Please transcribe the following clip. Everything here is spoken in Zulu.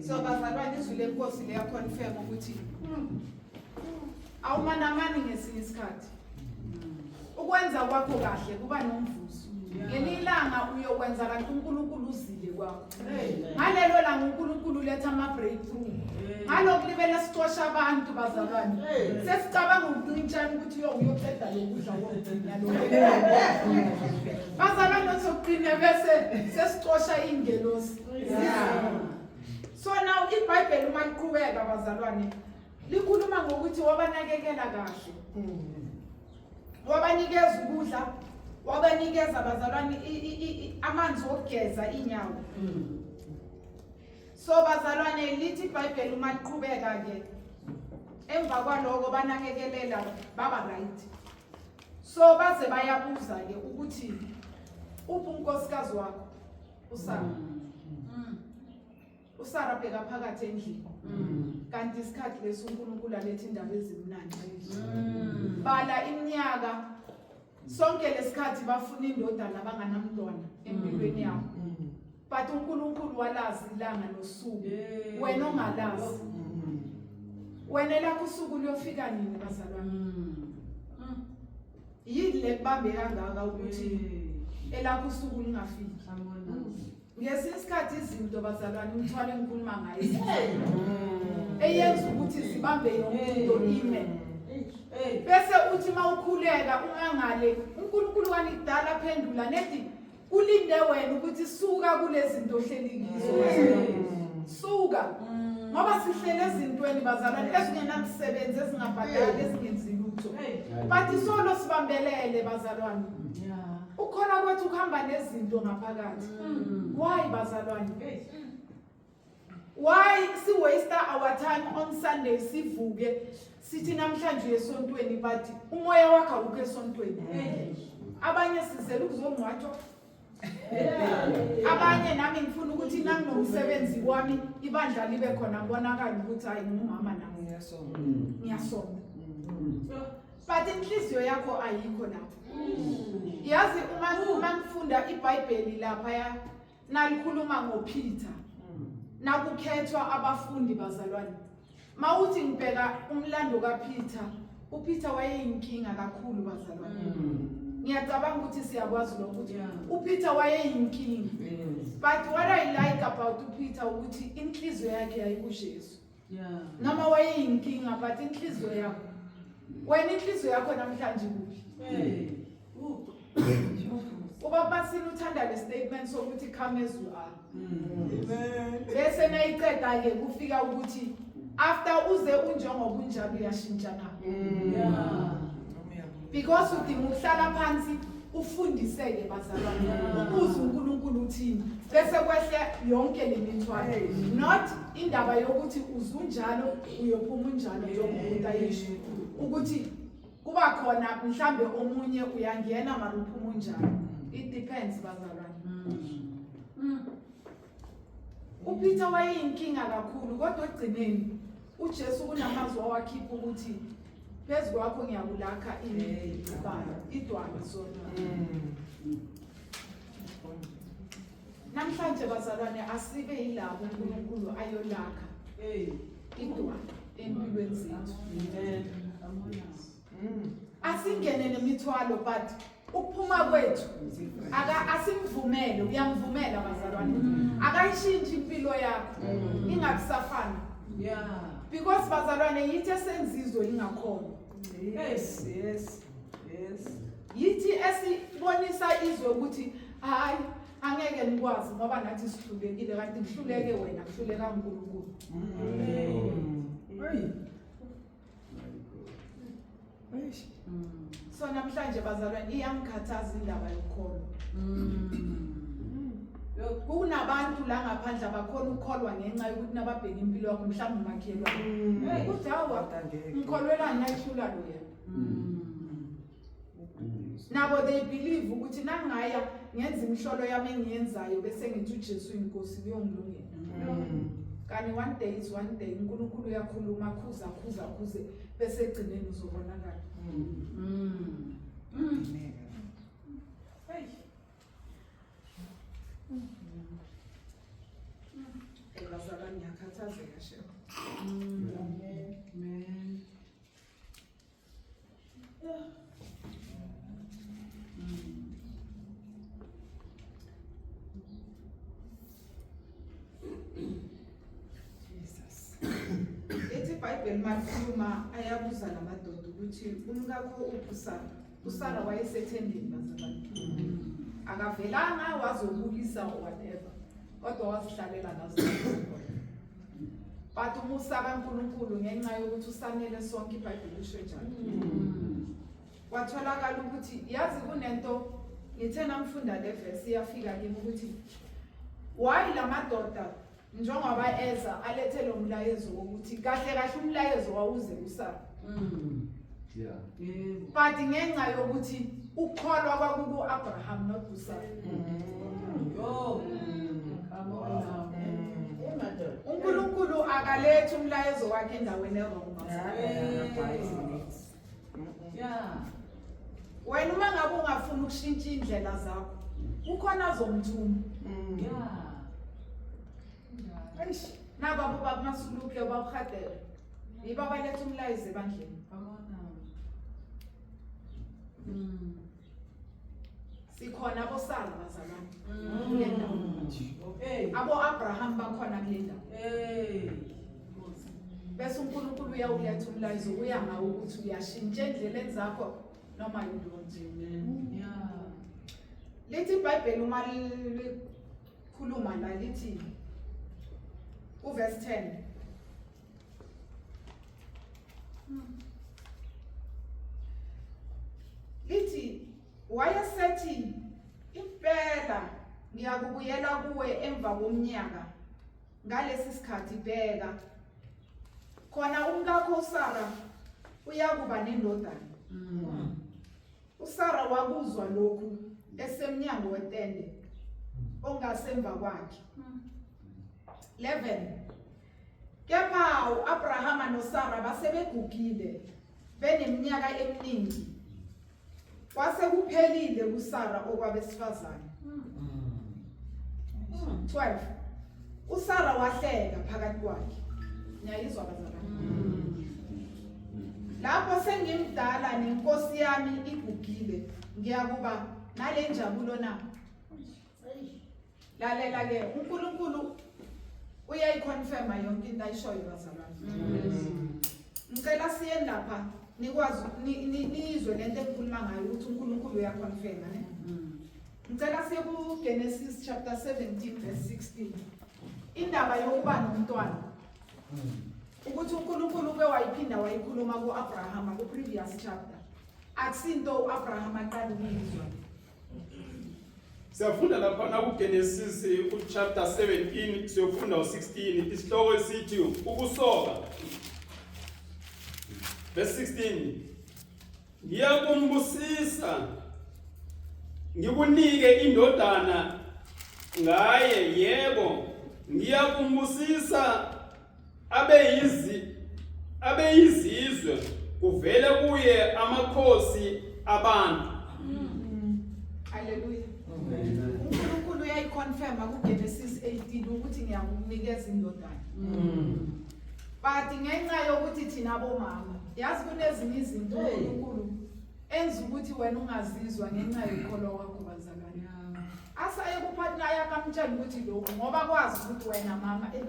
So bazalwane, izwi lenkosi liyaconfirm ukuthi awumanamani ngesinye isikhathi. Ukwenza kwakho kahle kuba nomvuzo. Ngelinye ilanga uyokwenza kanti uNkulunkulu uzile kwakho. Ngalelo langa uNkulunkulu uletha ama-breakthrough. Ngalokhu libele sicosha abantu bazalwane. Sesicabanga ukuncintshana ukuthi uyoqeda lokudla kokugcina lokhu. Bazalwane uzoqina bese sesicosha ingelosi. So now iBhayibheli uma liqhubeka bazalwane likhuluma ngokuthi wabanakekela kahle. Wabanikeza ukudla, wabanikeza bazalwane amanzi okugeza inyawo. So bazalwane lithi iBhayibheli uma liqhubeka ke emva kwaloko banakekelela baba right. So baze bayabuza ke ukuthi uphi unkosikazi wakho uSara. uSara bheka phakathi endlini. Kanti isikhathi lesi uNkulunkulu aletha indaba ezimnandi. Bala iminyaka sonke lesikhathi bafuna indodana banganamntwana empilweni yabo. But uNkulunkulu walazi ilanga nosuku. Wena ongalazi. Wena lakho usuku luyofika nini bazalwane? Yini le kubambe kangaka ukuthi elakho usuku lingafiki? Ngesinye isikhathi izinto bazalwane imithwalo engikhuluma ngayo eyenza ukuthi zibambe yonke into ime. Bese uthi mawukhuleka ungangale uNkulunkulu wanikudala phendula nethi kulinde wena ukuthi suka kulezi zinto ohleli kizo. Suka. Ngoba sihlele ezintweni bazalwane ezingenamsebenzi ezingabhadali ezingenzi lutho. But solo sibambelele bazalwane. Ukhona kwethu kuhamba nezinto ngaphakathi. Why bazalwane? Why si waste our time on Sunday sivuke sithi namhlanje uyesontweni but umoya wakho awukho esontweni. Abanye sizela ukuzongcwatshwa. Abanye nami ngifuna ukuthi nanginomsebenzi wami ibandla libe khona kubonakala ukuthi hayi ngumama nami ngiyasonta. But inhliziyo yakho ayikho lapho. Yazi uma ngifunda iBhayibheli lapha ya nalikhuluma ngoPeter. Nakukhethwa abafundi bazalwane. Mawuthi ngibheka umlando kaPeter, uPeter wayeyinkinga kakhulu bazalwane. Ngiyacabanga ukuthi siyakwazi lokho ukuthi uPeter wayeyinkinga. But what I like about uPeter ukuthi inhliziyo yakhe yayikuJesu. Noma wayeyinkinga but inhliziyo yakho wena inhliziyo yakho namhlanje kuphi? Ubaba uthanda le statement sokuthi come as you are. Bese nayiqeda ke kufika ukuthi after uze unjengoba unjalo uyashintsha na. Because udinga ukuhlala phansi ufundiseke bazalwane ubuze uNkulunkulu uthini bese kwehle yonke le mithwalo, not indaba yokuthi uzunjalo uyophuma unjalo njengomuntu ayisho ukuthi kuba khona mhlambe omunye uyangena mara uphuma unjalo. It depends bazalwane. uPeter wayeyinkinga kakhulu kodwa ekugcineni uJesu kunamazwi awakhipha ukuthi phezu kwakho ngiyakulakha ibala idwala sona. Namhlanje bazalwane asibe yilabo uNkulunkulu ayolakha idwala empilweni zethu. Asingene nemithwalo but ukuphuma kwethu aka asimvumele, uyamvumela bazalwane. Akayishintshi impilo yakho ingakusafana. Because bazalwane yithi esenzizwe lingakholwa. Yithi esibonisa izwe ukuthi hayi angeke nikwazi ngoba nathi sihlulekile, kanti kuhluleke wena, kuhluleka uNkulunkulu. So namhlanje bazalwane iyangikhathaza indaba yokukholwa. Kunabantu la ngaphandle abakhona ukukholwa ngenxa yokuthi nababheka impilo yakho mhlawumbe umakhelwane. Uthi hawa ngikholwelani nayihlula lo yena. Nabo they believe ukuthi nangaya ngenza imihlolo yami engiyenzayo bese ngithi uJesu inkosi kuyongilungela. Kani one day is one day uNkulunkulu uyakhuluma khuza khuza khuze bese egcineni uzobonakala. Hey. Bazalwane, ngiyakhathazeka shem. Amen. Jesus. Lithi iBhayibheli malikhuluma, ayabuza lamadoda ukuthi umkakho uphi uSara. USara wayesethendeni, bazalwane. Akavelanga wazobukisa or whatever. Kodwa wazihlalela la khona. But umusa kaNkulunkulu, ngenxa yokuthi usanele sonke, iBhayibheli lisho njalo. Kwatholakala ukuthi, yazi, kunento ngithe nangifunda le verse iyafika kimi ukuthi why lamadoda njengoba eza alethe lo mlayezo wokuthi kahle kahle umlayezo wawuze kuSara. But ngenxa yokuthi ukukholwa kwakuku-Abraham, not kuSara. Yo. Come on now. UNkulunkulu akalethi umlayezo wakhe endaweni e-wrong. Wena uma ngabe ungafuni ukushintsha indlela zakho, kukhona azomthuma. Eish, naba bobaba Masuluke, bawuhadela yibo abaletha umlayezo ebandleni. Come on now. Sikhona abosala, bazalwane, kule ndawo. Abo-Abraham bakhona kule ndawo. Hey. Bese uNkulunkulu uyawuletha umlayezo, uya ngawo ukuthi uyashintsha endleleni zakho noma you don't. Amen. Lithi iBhayibheli uma likhuluma la, lithi uverse 10, lithi, wayesethi, "Impela ngiyakubuyela kuwe emva komnyaka ngalesi sikhathi, bheka khona umkakho uSara uyakuba nendodana." USara wakuzwa lokhu esemnyango wetende ongasemva kwakhe. 11 Kepha uAbrahama noSara basebegugile, beneminyaka eminingi, kwase kuphelile kuSara okwabesifazane. 12 uSara wahleka phakathi kwakhe. Niyayizwa, bazalwane? "Lapho sengimdala nenkosi yami igugile, ngiyakuba nale njabulo na?" Lalela ke, uNkulunkulu uyayiconfirma yonke into ayishoyo, bazalwane. Ngicela siye lapha nikwazi niyizwe lento engikhuluma ngayo ukuthi uNkulunkulu uyaconfirma, ne. Ngicela siye ku Genesis chapter 17 verse 16, indaba yokuba nomntwana, ukuthi uNkulunkulu uke wayiphinda wayikhuluma kuAbraham ku previous chapter. Akusinto uAbraham aqala ukuyizwa. Siyafunda lapha kuGenesis uchapter 17, siyofunda u16, isihloko esithi ukusoka. Verse 16: "Ngiyakumbusisa, ngikunike indodana ngaye, yebo, ngiyakumbusisa abe yizizwe, kuvele kuye amakhosi abantu." Haleluya. UNkulunkulu uyayiconfirma kuGenesis 18 ukuthi ngiyakunikeza indodana. But ngenxa yokuthi thina bomama, yazi, kunezinye izinto uNkulunkulu enza ukuthi wena ungazizwa ngenxa yokukholwa kwakho, bazalwane. Asaye kupartner yakhe amtshela ukuthi lokhu, ngoba kwazi ukuthi wena mama, eh.